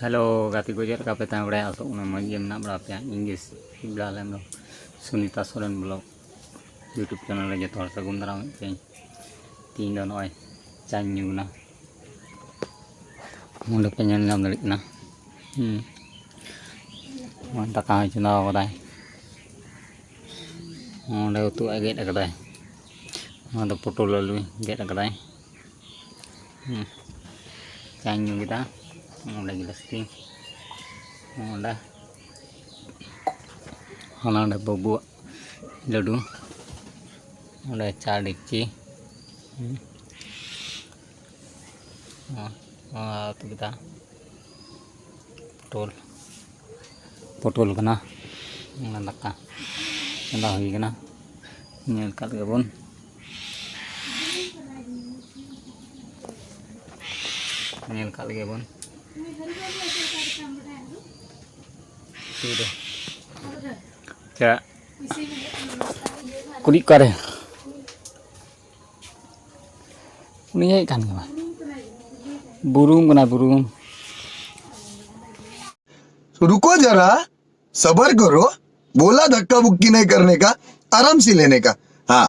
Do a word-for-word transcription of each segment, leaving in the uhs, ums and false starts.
Hello ᱜᱟᱛᱮ ᱠᱚ, ᱪᱮᱫ ᱞᱮᱠᱟ ᱯᱮ ᱛᱟᱦᱮᱸ ᱵᱟᱲᱟᱭᱟ? ᱟᱥᱚᱜ ᱠᱟᱱᱟ ᱢᱚᱡᱽ ᱜᱮ ᱢᱮᱱᱟᱜ ᱵᱟᱲᱟ ᱯᱮᱭᱟ᱾ ᱤᱧ ᱜᱮ Sibalal Hembrom, Sunita Soren blog YouTube channel ᱨᱮ ᱡᱚᱛᱚ ᱦᱚᱲ ᱥᱟᱹᱜᱩᱱ ᱫᱟᱨᱟᱢ᱾ ᱢᱤᱫᱴᱮᱱ ᱛᱤᱦᱤᱧ ᱫᱚ ᱱᱚᱜᱼᱚᱭ ᱪᱟᱧ ᱧᱩ ᱠᱟᱱᱟ᱾ ᱱᱚᱸᱰᱮ ᱯᱮ ᱧᱮᱞ ᱧᱟᱢ ᱫᱟᱲᱮᱭᱟᱜ ᱠᱟᱱᱟ᱾ ᱦᱩᱸ᱾ ᱱᱚᱜᱼᱚᱭ ᱫᱟᱠᱟ ᱦᱚᱸᱭ ᱪᱚᱸᱫᱟ ᱟᱠᱟᱫᱟᱭ᱾ ᱱᱚᱸᱰᱮ ᱩᱛᱩ ᱟᱜ ᱜᱮᱫ ᱟᱠᱟᱫᱟᱭ᱾ ᱱᱚᱣᱟ ᱫᱚ ᱯᱚᱴᱚᱞ ᱟᱹᱞᱩᱭ ᱜᱮᱫ ᱟᱠᱟᱫᱟᱭ᱾ ᱦᱩᱸ᱾ ᱪᱟᱧ ᱧᱩ ᱠᱮᱫᱟ᱾ ᱚᱸᱰᱮ ᱜᱮ ᱞᱟᱹᱠᱛᱤ᱾ ᱚᱸᱰᱮ᱾ ᱦᱟᱱᱟ ᱚᱸᱰᱮ ᱵᱟᱹᱵᱩᱣᱟᱜ ᱞᱟᱹᱰᱩ᱾ ᱚᱸᱰᱮ ᱪᱟ ᱰᱮᱠᱪᱤ᱾ ᱦᱩᱸ᱾ ᱱᱚᱣᱟ, ᱱᱚᱣᱟ ᱩᱛᱩ ᱠᱮᱫᱟ᱾ ᱯᱚᱴᱚᱞ᱾ ᱯᱚᱴᱚᱞ ᱠᱟᱱᱟ᱾ ᱚᱱᱟ ᱫᱟᱠᱟ ᱪᱚᱸᱫᱟ ᱦᱩᱭ ᱠᱟᱱᱟ᱾ ᱧᱮᱞ ᱠᱟᱜ ᱞᱮᱜᱮ ᱵᱚᱱ᱾ ᱧᱮᱞ ᱠᱟᱜ ᱞᱮᱜᱮ ᱵᱚᱱ᱾ ᱩᱛᱩ ᱫᱚ᱾ ᱪᱟ᱾ ᱠᱩᱲᱤ ᱚᱠᱟᱨᱮ? ᱩᱱᱤ ᱦᱮᱡ ᱠᱟᱱ ᱜᱮ ᱵᱟᱝ᱾ ᱵᱩᱨᱩᱢ ᱠᱟᱱᱟᱭ, ᱵᱩᱨᱩᱢ᱾ रुको जरा, सबर करो। बोला धक्का मुक्की नहीं करने का, आराम से लेने का। हाँ।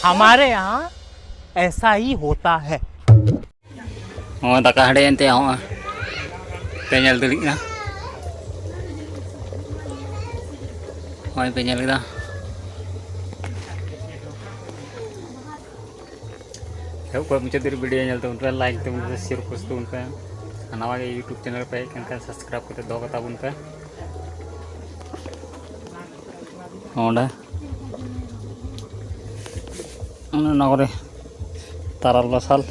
हमारे यहाँ ऐसा ही होता है। ᱱᱚᱜᱼᱚᱭ ᱫᱟᱠᱟ ᱦᱮᱰᱮᱡ ᱮᱱᱛᱮ ᱦᱚᱸᱜᱼᱚᱭ ᱯᱮ ᱧᱮᱞ ᱫᱟᱲᱮᱭᱟᱜ ᱠᱟᱱᱟ᱾ ᱱᱚᱜᱼᱚᱭ ᱯᱮ ᱧᱮᱞ ᱠᱮᱫᱟ᱾ ᱮᱦᱚᱵ ᱠᱷᱚᱱ ᱢᱩᱪᱟᱹᱫ ᱫᱷᱟᱹᱨᱤᱡ ᱵᱷᱤᱰᱤᱭᱳ ᱧᱮᱞ ᱛᱟᱵᱚᱱ ᱯᱮ, ᱞᱟᱭᱤᱠ ᱛᱟᱵᱚᱱ ᱯᱮ, ᱥᱮᱭᱟᱨ ᱯᱳᱥᱴ ᱛᱟᱵᱚᱱ ᱯᱮ᱾ ᱟᱨ ᱱᱟᱣᱟ ᱜᱮ ᱭᱩᱴᱩᱵᱽ ᱪᱮᱱᱮᱞ ᱨᱮᱯᱮ ᱦᱮᱡ ᱠᱟᱱ ᱠᱷᱟᱱ ᱥᱟᱵᱥᱠᱨᱟᱭᱤᱵᱽ ᱠᱟᱛᱮ ᱫᱚᱦᱚ ᱠᱟᱛᱟ ᱵᱚᱱ ᱯᱮ᱾ ᱚᱸᱰᱮ ᱚᱱᱮ ᱚᱱᱟ ᱠᱚᱨᱮ ᱛᱟᱨᱟᱞ ᱨᱟᱥᱟᱞ᱾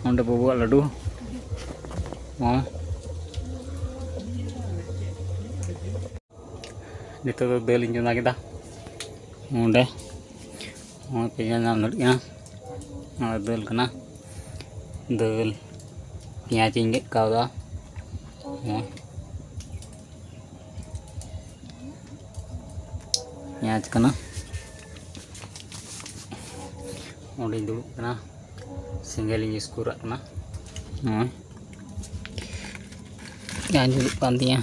ᱚᱸᱰᱮ ᱵᱟᱹᱵᱩᱣᱟᱜ ᱞᱟᱹᱰᱩ᱾ ᱦᱚᱸ᱾ ᱱᱤᱛᱚᱜ ᱫᱚ ᱫᱟᱹᱞ ᱤᱧ ᱪᱚᱸᱫᱟ ᱠᱮᱫᱟ᱾ ᱱᱚᱰᱮ ᱱᱚᱜᱼᱚᱭ ᱯᱮ ᱧᱮᱞ ᱧᱟᱢ ᱫᱟᱲᱮᱭᱟᱜ ᱠᱟᱱᱟ, ᱱᱚᱣᱟ ᱫᱟᱹᱞ ᱠᱟᱱᱟ, ᱫᱟᱹᱞ᱾ ᱯᱮᱸᱭᱟᱡᱽ ᱤᱧ ᱜᱮᱫ ᱠᱟᱣᱫᱟ, ᱱᱚᱜᱼᱚᱭ ᱯᱮᱸᱭᱟᱡᱽ ᱠᱟᱱᱟ᱾ ᱚᱸᱰᱮᱧ ᱫᱩᱲᱩᱵ ᱠᱟᱱᱟ, ᱥᱮᱸᱜᱮᱞ ᱤᱧ ᱤᱥᱠᱩᱨᱟᱜ ᱠᱟᱱᱟ᱾ ᱱᱚᱜᱼᱚᱭ ᱯᱮᱸᱭᱟᱡᱽ ᱦᱩᱭᱩᱜ ᱠᱟᱱ ᱛᱤᱧᱟᱹ᱾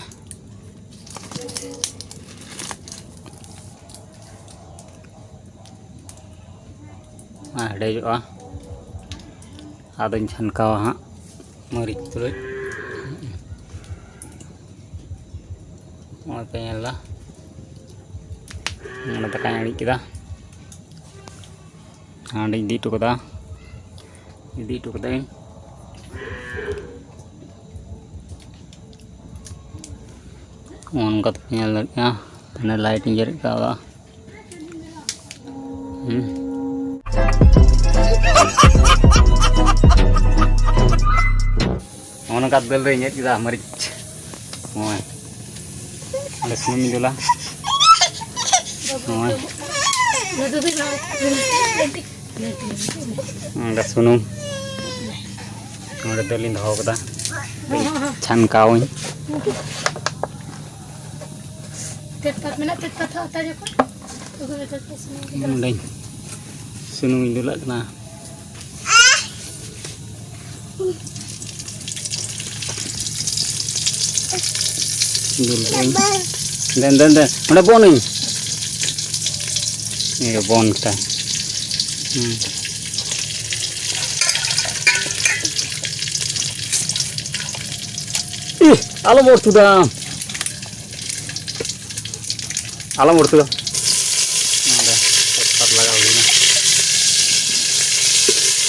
ᱟᱨ ᱦᱮᱰᱮᱡᱚᱜᱼᱟ᱾ ᱟᱫᱚᱧ ᱪᱷᱟᱱᱠᱟᱣᱟ ᱦᱟᱸᱜ ᱢᱟᱹᱨᱤᱪ ᱛᱩᱞᱩᱡ᱾ ᱱᱚᱜᱼᱚᱭ ᱯᱮ ᱧᱮᱞ ᱮᱫᱟ, ᱱᱚᱰᱮ ᱫᱟᱠᱟᱧ ᱟᱲᱤᱡ ᱠᱮᱫᱟ, ᱦᱟᱸᱰᱮᱧ ᱤᱫᱤ ᱦᱚᱴᱚ ᱠᱟᱫᱟ, ᱤᱫᱤ ᱦᱚᱴᱚ ᱠᱟᱫᱟᱧ᱾ ᱱᱚᱜᱼᱚ ᱱᱚᱝᱠᱟ ᱛᱮᱯᱮ ᱧᱮᱞ ᱫᱟᱲᱮᱭᱟᱜᱼᱟ, ᱦᱟᱱᱮ ᱞᱟᱭᱤᱴ ᱤᱧ ᱡᱮᱨᱮᱫ ᱠᱟᱣᱫᱟ᱾ ᱦᱩᱸ᱾ ᱱᱚᱜᱼᱚ ᱱᱚᱝᱠᱟ ᱫᱟᱹᱞ ᱨᱮᱧ ᱜᱮᱫ ᱠᱮᱫᱟ ᱢᱟᱹᱨᱤᱪ᱾ ᱱᱚᱜᱼᱚᱭ ᱚᱸᱰᱮ ᱥᱩᱱᱩᱢᱤᱧ ᱫᱩᱞᱟ᱾ ᱱᱚᱜᱼᱚᱭ ᱚᱸᱰᱮ ᱥᱩᱱᱩᱢ, ᱱᱚᱰᱮ ᱫᱟᱹᱞᱤᱧ ᱫᱚᱦᱚ ᱠᱟᱫᱟ, ᱪᱷᱟᱱᱠᱟᱣᱟᱹᱧ᱾ ᱛᱮᱡᱽᱯᱟᱛ ᱢᱮᱱᱟᱜ, ᱛᱮᱡᱽᱯᱟᱛ ᱦᱚᱸ ᱦᱟᱛᱟᱣ ᱡᱚᱠᱷᱚᱱ ᱟᱹᱜᱩ ᱢᱮ, ᱛᱮᱡᱽᱯᱟᱛ ᱥᱩᱱᱩᱢ᱾ ᱱᱚᱰᱮᱧ ᱥᱩᱱᱩᱢᱤᱧ ᱫᱩᱞᱟᱜ ᱠᱟᱱᱟ᱾ ᱫᱩᱞ ᱠᱟᱜ ᱟᱹᱧ᱾ ᱫᱮᱱ, ᱫᱮᱱ, ᱫᱮᱱ᱾ ᱚᱸᱰᱮ ᱵᱚᱱ ᱟᱹᱧ᱾ ᱤᱭᱟᱹ ᱵᱚᱱ ᱠᱮᱫᱟ᱾ ᱦᱩᱸ᱾ ᱤᱦ, ᱟᱞᱚᱢ ᱚᱨ ᱛᱩᱫᱟ᱾ ᱟᱞᱚᱢ ᱚᱨ ᱛᱩᱫᱟ᱾ ᱱᱚᱰᱮ ᱛᱮᱡᱽᱯᱟᱛ ᱞᱟᱜᱟᱣ ᱦᱩᱭᱱᱟ᱾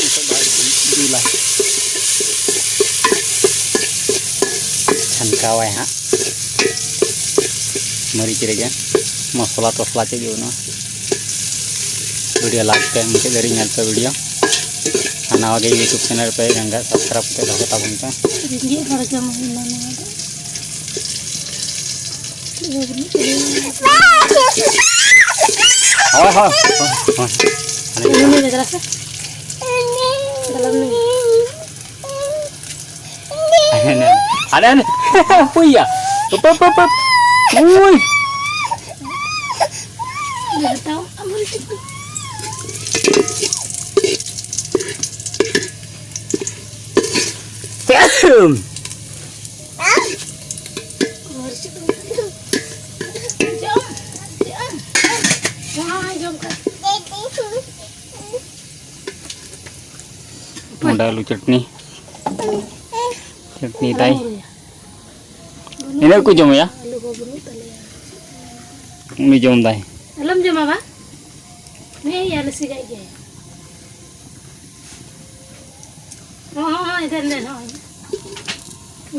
ᱱᱤᱛᱚᱜ ᱫᱚ ᱦᱟᱸᱜ ᱫᱩᱞᱟ᱾ ᱪᱷᱟᱱᱠᱟᱣᱟᱭ ᱦᱟᱸᱜ᱾ ᱢᱟᱹᱨᱤᱪ ᱨᱮᱜᱮ ᱢᱚᱥᱞᱟ ᱴᱚᱥᱞᱟ ᱪᱮᱫ ᱜᱮ ᱵᱟᱹᱱᱩᱜᱼᱟ᱾ ᱵᱷᱤᱰᱤᱭᱳ ᱞᱟᱥᱴ ᱛᱮ ᱢᱩᱪᱟᱹᱫ ᱫᱷᱟᱹᱨᱤᱡ ᱧᱮᱞ ᱯᱮ ᱵᱷᱤᱰᱤᱭᱳ᱾ ᱟᱨ ᱱᱟᱣᱟ ᱜᱮ YouTube ᱪᱮᱱᱮᱞ ᱯᱮ ᱦᱮᱡ ᱞᱮᱱᱠᱷᱟᱱ ᱥᱟᱵᱥᱠᱨᱟᱭᱤᱵ ᱠᱟᱛᱮ ᱫᱚᱦᱚ ᱠᱟᱛᱟ ᱵᱚᱱ ᱯᱮ᱾ ᱨᱮᱸᱜᱮᱡ ᱦᱚᱲ ᱡᱚᱢ ᱦᱩᱭᱱᱟ ᱱᱚᱣᱟ ᱫᱚ᱾ ᱦᱳᱭ, ᱦᱳᱭ, ᱦᱳᱭ, ᱦᱳᱭ᱾ ᱱᱩᱱᱩ ᱢᱮ ᱫᱟᱞᱟ ᱥᱮ᱾ ᱫᱟᱞᱟ ᱱᱩᱱᱩ᱾ ᱦᱟᱱᱮ, ᱦᱟᱱᱮ, ᱦᱟᱱᱮ᱾ ᱦᱟᱯᱳᱭ ᱭᱟ᱾ ᱦᱟᱯ, ᱦᱟᱯ, ᱦᱟᱯ, ᱦᱟᱯ᱾ ᱩᱭ᱾ ᱦᱟᱛᱟᱣ, ᱟᱢ ᱦᱚᱸ ᱪᱮᱫ? ᱡᱚᱢ, ᱡᱚᱢ, ᱡᱚᱢ ᱠᱟᱜ᱾ ᱚᱸᱰᱮ ᱟᱹᱞᱩ ᱪᱟᱹᱴᱱᱤ, ᱪᱟᱹᱴᱱᱤ ᱫᱟᱭ᱾ ᱤᱱᱟᱹᱜ ᱠᱚ ᱡᱚᱢᱮᱭᱟ᱾ ᱟᱹᱞᱩ ᱠᱚ ᱵᱟᱹᱱᱩᱜ ᱛᱟᱞᱮᱭᱟ᱾ ᱩᱱᱤ ᱡᱚᱢ ᱫᱟᱭ᱾ ᱟᱞᱚᱢ ᱡᱚᱢᱟ ᱵᱟ? ᱱᱮ ᱭᱟ ᱞᱮ ᱥᱤᱜᱟᱭ ᱜᱮ᱾ ᱦᱚᱸ, ᱦᱚᱸ, ᱦᱚᱸ, ᱫᱮᱱ, ᱫᱮᱱ, ᱦᱚᱸ᱾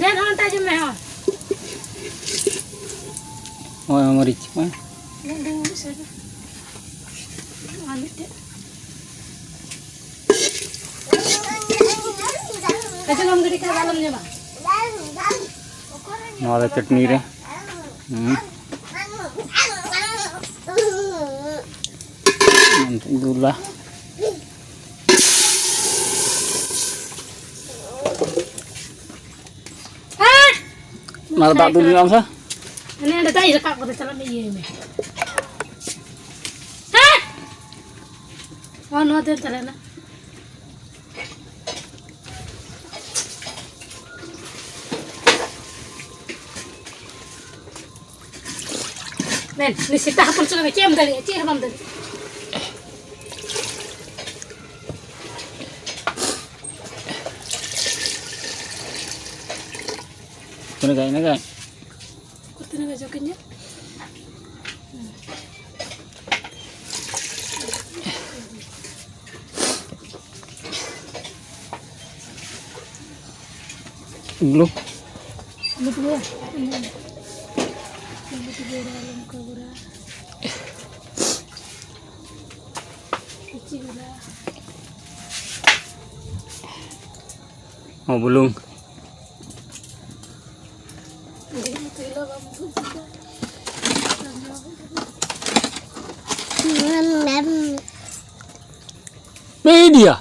ᱫᱮᱱ, ᱦᱚᱸ, ᱚᱱᱴᱟ ᱡᱚᱢ ᱢᱮ, ᱦᱚᱸ᱾ ᱦᱳᱭ, ᱢᱟᱹᱨᱤᱪ, ᱦᱳᱭ᱾ ᱫᱮᱱ, ᱫᱮᱱ, ᱢᱤᱫ ᱥᱮᱫ ᱨᱮ᱾ ᱟᱨ ᱢᱤᱫᱴᱮᱡ᱾ ᱠᱟᱹᱡᱩ ᱵᱟᱢ ᱜᱤᱰᱤ ᱠᱟᱜ ᱫᱚ ᱟᱞᱚᱢ ᱡᱚᱢᱟ᱾ ᱱᱚᱣᱟ ᱫᱚ ᱪᱟᱹᱴᱱᱤ ᱨᱮ᱾ ᱦᱩᱸ᱾ ᱫᱩᱞᱟ᱾ ᱦᱮᱸ! ᱚᱱᱟ ᱨᱮ ᱫᱟᱜ ᱫᱩᱞ ᱧᱚᱜ ᱟᱢ ᱥᱮ? ᱦᱟᱱᱮ ᱚᱸᱰᱮ ᱫᱟᱜ ᱤᱧ ᱨᱟᱠᱟᱵ ᱠᱟᱫᱟ, ᱪᱟᱞᱟᱜ ᱢᱮ ᱤᱭᱟᱹᱭ ᱢᱮ᱾ ᱦᱮᱸ! ᱦᱚᱸ, ᱱᱚᱣᱟ ᱫᱮᱱ ᱛᱟᱞᱮ ᱱᱟ᱾ ᱢᱮᱱ, ᱩᱱᱤ ᱥᱮᱛᱟ ᱦᱚᱯᱚᱱ ᱥᱟᱞᱟᱜ ᱫᱚ ᱪᱮᱫ ᱮᱢ ᱫᱟᱲᱮᱭᱟᱜᱼᱟ? ᱪᱮᱫ ᱦᱚᱸ ᱵᱟᱢ ᱫᱟᱲᱮᱭᱟᱜᱼᱟ᱾ ᱛᱤᱱᱟᱹᱜ ᱜᱟᱱ, ᱤᱱᱟᱹᱜ ᱜᱟᱱ? ᱩᱠᱩᱨ ᱛᱤᱱᱟᱹᱜ ᱜᱟᱱ ᱡᱚᱜᱤᱧᱟ? ᱵᱞᱩ᱾ ᱵᱞᱩ ᱛᱮᱜᱮ? ᱵᱞᱩ ᱛᱮᱜᱮ ᱨᱚᱦᱚᱭ ᱞᱮᱱ ᱠᱚ ᱜᱚᱨᱟ᱾ ᱠᱩᱪᱤ ᱜᱚᱨᱟ᱾ ᱦᱚᱸ, ᱵᱩᱞᱩᱝ᱾ ᱵᱩᱞᱩᱝ ᱛᱮᱞᱟ ᱵᱟᱢ ᱩᱛᱩ ᱠᱮᱫᱟ᱾ ᱢᱤᱰᱤᱭᱟ᱾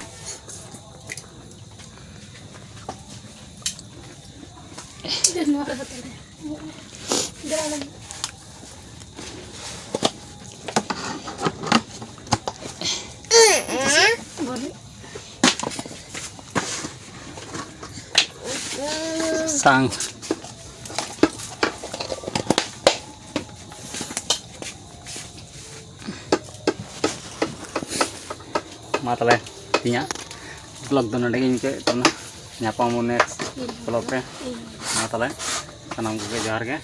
ᱥᱟᱝ᱾ ᱢᱟ ᱛᱟᱦᱚᱞᱮ, ᱛᱮᱦᱮᱧᱟᱜ ᱵᱞᱚᱜ ᱫᱚ ᱱᱚᱰᱮ ᱜᱮᱧ ᱢᱩᱪᱟᱹᱫᱮᱫ ᱛᱟᱵᱚᱱᱟ᱾ ᱧᱟᱯᱟᱢ ᱟᱵᱚᱱ ᱱᱮᱠᱥᱴ ᱵᱞᱚᱜ ᱨᱮ᱾ ᱢᱟ ᱛᱟᱦᱚᱞᱮ, ᱥᱟᱱᱟᱢ ᱠᱚᱜᱮ ᱡᱚᱦᱟᱨ ᱜᱮ᱾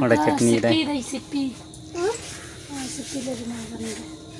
ᱚᱸᱰᱮ ᱪᱟᱹᱴᱱᱤ ᱫᱟᱭ᱾ ᱥᱤᱯᱤ ᱫᱟᱭ, ᱥᱤᱯᱤ᱾ ᱦᱮᱸ, ᱥᱤᱯᱤ ᱞᱮ ᱵᱮᱱᱟᱣ ᱠᱟᱱ ᱜᱮᱭᱟ᱾